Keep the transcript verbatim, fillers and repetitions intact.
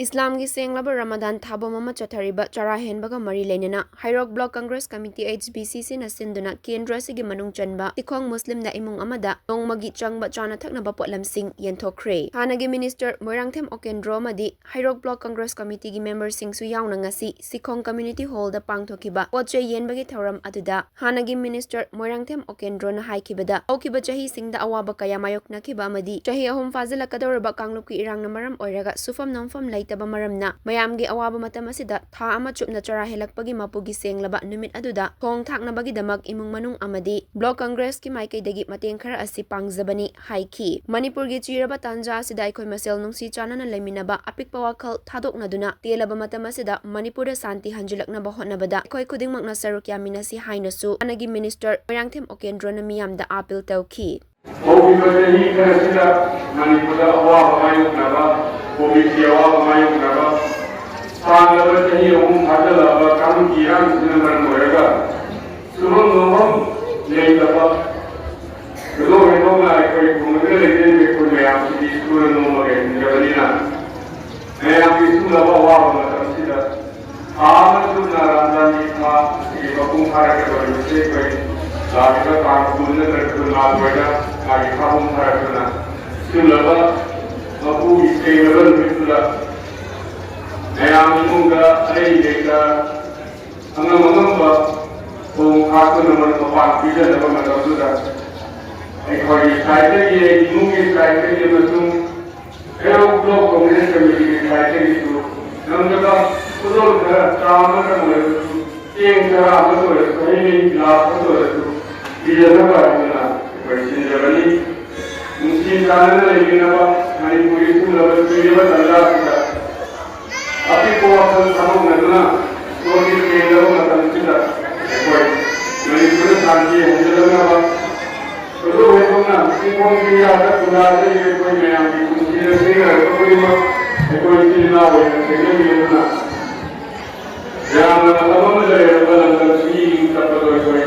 ꯏꯁꯂꯥꯝꯒꯤ ꯁꯦꯡꯂꯕ ꯔꯃꯗꯥꯟ ꯊꯥꯕꯣꯝ ꯑꯃ ꯆꯠꯊꯔꯤꯕ ꯆꯔꯥ ꯍꯦꯟꯕꯒ ꯃꯔꯤ ꯂꯩꯅꯅ Heirok block Congress committee, H B C C, ꯅ ꯁꯤꯟꯗꯨꯅ ꯀꯦꯟꯗ꯭ꯔ ꯑꯁꯤꯒꯤ ꯃꯅꯨꯡ ꯆꯟꯕ ꯁꯤꯈꯣꯡ ꯃꯨꯁꯂꯤꯝꯗ ꯏꯃꯨꯡ ꯑꯃꯗ ꯅꯣꯡꯃꯒꯤ ꯆꯪꯕ ꯆꯥꯅ ꯊꯛꯅꯕ ꯄꯣꯠꯂꯝꯁꯤꯡ ꯌꯦꯟꯊꯣꯛꯈ꯭ꯔꯦ꯫ ꯍꯥꯟꯅꯒꯤ ꯃꯤꯅꯤꯁꯇꯔ ꯃꯣꯏꯔꯥꯡꯊꯦꯝ ꯑꯣꯀꯦꯟꯗ꯭ꯔꯣ ꯑꯃꯗꯤ ꯍꯩꯔꯣꯛ ꯕ꯭ꯂꯣꯛ ꯀꯪꯒ꯭ꯔꯦꯁ ꯀꯃꯤꯇꯤꯒꯤ ꯃꯦꯝꯕꯔꯁꯤꯡꯁꯨ ꯌꯥꯎꯅ ꯉꯁꯤ ꯁꯤꯈꯣꯡ ꯀꯝꯃ꯭ꯌꯨꯅꯤꯇꯤ ꯍꯣꯜꯗ ꯄꯥꯡꯊꯣꯛꯈꯤꯕ ꯄꯣꯠ ꯆꯩ ꯌꯦꯟꯕꯒꯤ ꯊꯧꯔꯝ ꯑꯗꯨꯗ ꯍꯥꯟꯅꯒꯤ ꯃꯤꯅꯤꯁꯇꯔ ꯃꯣꯏꯔꯥꯡꯊꯦꯝ ꯑꯣꯀꯦꯟꯗ꯭ꯔꯣꯅ ꯍꯥꯏꯈꯤꯕꯗ, ꯍꯧꯈꯤꯕ ꯆꯍꯤꯁꯤꯡꯗ ꯑꯋꯥꯕ ꯀꯌꯥ ꯃꯥꯌꯣꯛꯅꯈꯤꯕ ꯑꯃꯗꯤ ꯆꯍꯤ ꯑꯍꯨꯝ ꯐꯥꯖꯤꯜꯂꯛꯀꯗꯧꯔꯕ ꯀꯥꯡꯂꯨꯞꯀꯤ ꯏꯔꯥꯡꯅ ꯃꯔꯝ ꯑꯣꯏꯔꯒ ꯁꯨꯐꯝ ꯅꯣꯝꯐꯝ ꯂꯩꯇꯕ ꯃꯔꯝꯅ ꯃꯌꯥꯝꯒꯤ ꯑꯋꯥꯕ ꯃꯇꯝ ꯑꯁꯤꯗ ꯊꯥ ꯑꯃ ꯆꯨꯞꯅ ꯆꯔꯥ ꯍꯦꯜꯂꯛꯄꯒꯤ ꯃꯄꯨꯒꯤ ꯁꯦꯡꯂꯕ ꯅꯨꯃꯤꯠ ꯑꯗꯨꯗ ꯊꯣꯡ ꯊꯥꯛꯅꯕꯒꯤꯗꯃꯛ ꯏꯃꯨꯡ ꯃꯅꯨꯡ ꯑꯃꯗꯤ ꯕ꯭ꯂꯣꯛ ꯀꯪꯒ꯭ꯔꯦꯁꯀꯤ ꯃꯥꯏꯀꯩꯗꯒꯤ ꯃꯇꯦꯡ ꯈꯔ ꯑꯁꯤ ꯄꯥꯡꯖꯕꯅꯤ ꯍꯥꯏꯈꯤ꯫ ꯃꯅꯤꯄꯨꯔꯒꯤ ꯆꯤꯔꯕ ꯇꯥꯟꯖꯥ ꯑꯁꯤꯗ ꯑꯩꯈꯣꯏ ꯃꯁꯦꯜ ꯅꯨꯡꯁꯤ ꯆꯥꯟꯅꯅ ꯂꯩꯃꯤꯟꯅꯕ, ꯑꯄꯤꯛꯄ ꯋꯥꯈꯜ ꯊꯥꯗꯣꯛꯅꯗꯨꯅ ꯇꯦꯜꯂꯕ ꯃꯇꯝ ꯑꯁꯤꯗ ꯃꯅꯤꯄꯨꯔꯗ ꯁꯥꯟꯇꯤ ꯍꯟꯖꯤꯜꯂꯛꯅꯕ ꯍꯣꯠꯅꯕꯗ ꯑꯩꯈꯣꯏ ꯈꯨꯗꯤꯡꯃꯛꯅ ꯁꯔꯨꯛ ꯌꯥꯃꯤꯟꯅꯁꯤ ꯍꯥꯏꯅꯁꯨ ꯍꯥꯟꯅꯒꯤ ꯃꯤꯅꯤꯁꯇꯔ ꯃꯣꯏꯔꯥꯡꯊꯦꯝ ꯑꯣꯀꯦꯟꯗ꯭ꯔꯣꯅ ꯃꯤꯌꯥꯝꯗ ꯑꯥꯄꯤꯜ ꯇꯧꯈꯤ꯫ ꯍꯧꯈꯤꯕ ꯆꯍꯤ ꯈꯔꯁꯤꯗ ꯃꯅꯤꯄꯨꯔꯗ ꯑꯋꯥꯕ ꯃꯥꯌꯣꯛꯅꯕ, ꯀꯣꯚꯤꯗꯀꯤ ꯑꯋꯥꯕ ꯃꯥꯌꯣꯛꯅꯕ, ꯁꯥꯡꯂꯕ ꯆꯍꯤ ꯑꯍꯨꯝ ꯐꯥꯖꯤꯜꯂꯛꯂꯕ ꯀꯥꯡꯂꯨꯞꯀꯤ ꯏꯔꯥꯡꯁꯤꯅ ꯃꯔꯝ ꯑꯣꯏꯔꯒ ꯁꯨꯐꯝ ꯅꯣꯝꯐꯝ ꯂꯩꯇꯕ, ꯊꯣꯏꯗꯣꯛ ꯍꯦꯟꯗꯣꯛꯅ ꯑꯩꯈꯣꯏ ꯈꯨꯡꯒꯪꯗ ꯂꯩꯖꯔꯤꯕ ꯑꯩꯈꯣꯏ ꯃꯌꯥꯝꯁꯤꯗꯤ ꯁꯨꯔ ꯅꯣꯝꯃꯒ ꯍꯤꯡꯖꯕꯅꯤꯅ, ꯃꯌꯥꯝꯒꯤ ꯁꯨꯅꯕ ꯑꯋꯥꯕ ꯃꯇꯝꯁꯤꯗ ꯊꯥ ꯑꯃ ꯆꯨꯞꯅ ꯔꯝꯖꯥꯟꯒꯤ ꯊꯥ ꯑꯁꯤꯒꯤ ꯃꯄꯨꯡ ꯐꯥꯔꯛꯀꯗꯧꯔꯤꯕꯁꯤ ꯑꯩꯈꯣꯏ ꯂꯥꯛꯂꯤꯕ ꯇꯥꯡ ꯀꯨꯟ ꯅꯠꯇ꯭ꯔꯒ ꯀꯨꯟꯃꯥꯊꯣꯏꯗ ꯃꯥꯒꯤ ꯊꯥꯕꯨꯡ ꯐꯥꯔꯛꯇꯨꯅ ꯁꯤꯜꯂꯕ ꯃꯄꯨꯒꯤ ꯁꯦꯡꯂꯕ ꯅꯨꯃꯤꯠꯇꯨꯗ ꯃꯌꯥꯝ ꯏꯃꯨꯡꯗ ꯑꯔꯩ ꯂꯩꯇ ꯑꯉꯝ ꯑꯉꯝꯕ ꯊꯣꯡ ꯊꯥꯛꯇꯨꯅ ꯃꯔꯨꯞ ꯃꯄꯥꯡ ꯄꯤꯖꯅꯕ ꯃꯇꯝꯗꯨꯗ ꯑꯩꯈꯣꯏꯒꯤ ꯁꯥꯏꯠꯇꯒꯤ, ꯏꯃꯨꯡꯒꯤ ꯁꯥꯏꯠꯇꯒꯤ ꯑꯃꯁꯨꯡ ꯍꯩꯔꯣꯛ ꯕ꯭ꯂꯣꯛ ꯀꯪꯒ꯭ꯔꯦꯁ ꯀꯃꯤꯇꯤꯒꯤ ꯁꯥꯏꯠꯇꯒꯤꯁꯨ ꯉꯝꯖꯕ ꯈꯨꯗꯣꯜ ꯈꯔ ꯆꯥ ꯑꯃꯇꯪ ꯑꯣꯏꯔꯁꯨ, ꯆꯦꯡ ꯆꯔꯥ ꯑꯃꯇ ꯑꯣꯏꯔꯁꯨ, ꯍꯩ ꯃꯍꯤ ꯒꯤꯂꯥꯁ ꯑꯃꯇ ꯑꯣꯏꯔꯁꯨ ꯄꯤꯖꯅꯕ ꯍꯥꯏꯗꯨꯅ ꯑꯩꯈꯣꯏ ꯁꯤꯟꯖꯕꯅꯤ꯫ ꯅꯨꯡꯁꯤ ꯆꯥꯟꯅꯅ ꯂꯩꯃꯤꯟꯅꯕ ꯃꯅꯤꯄꯨꯔꯒꯤ ꯁꯨꯡꯂꯕ ꯁꯨꯡꯂꯕ ꯇꯟꯖꯥ ꯑꯁꯤꯗ ꯑꯄꯤꯛꯄ ꯋꯥꯈꯜ ꯊꯥꯗꯣꯛꯅꯗꯨꯅ ꯁꯣꯔꯒꯤ ꯇꯦꯡꯂꯕ ꯃꯇꯝꯁꯤꯗ ꯑꯩꯈꯣꯏ ꯃꯅꯤꯄꯨꯔꯗ ꯁꯥꯟꯇꯤ ꯍꯟꯖꯤꯜꯂꯛꯅꯕ, ꯊꯣꯏꯗꯣꯛ ꯍꯦꯟꯗꯣꯛꯅ ꯆꯤꯡꯈꯣꯡ ꯆꯤꯡꯌꯥꯗ ꯈꯨꯟꯗꯥꯖꯔꯤꯕ ꯑꯩꯈꯣꯏ ꯃꯌꯥꯝꯒꯤ ꯄꯨꯟꯁꯤꯗ ꯁꯤꯖꯤꯟꯅꯔꯛꯄ ꯈꯨꯗꯤꯡꯃꯛ ꯑꯩꯈꯣꯏ ꯏꯆꯤꯜ ꯏꯅꯥꯎ ꯑꯣꯏꯅ ꯊꯦꯡꯅꯃꯤꯟꯅꯗꯨꯅ ꯌꯥꯝꯅ ꯃꯇꯝ ꯑꯃꯗ ꯂꯩꯔꯝꯕ ꯂꯝꯗꯝꯁꯤꯒꯤ ꯏꯪ ꯇꯞꯄꯗ ꯑꯩꯈꯣꯏ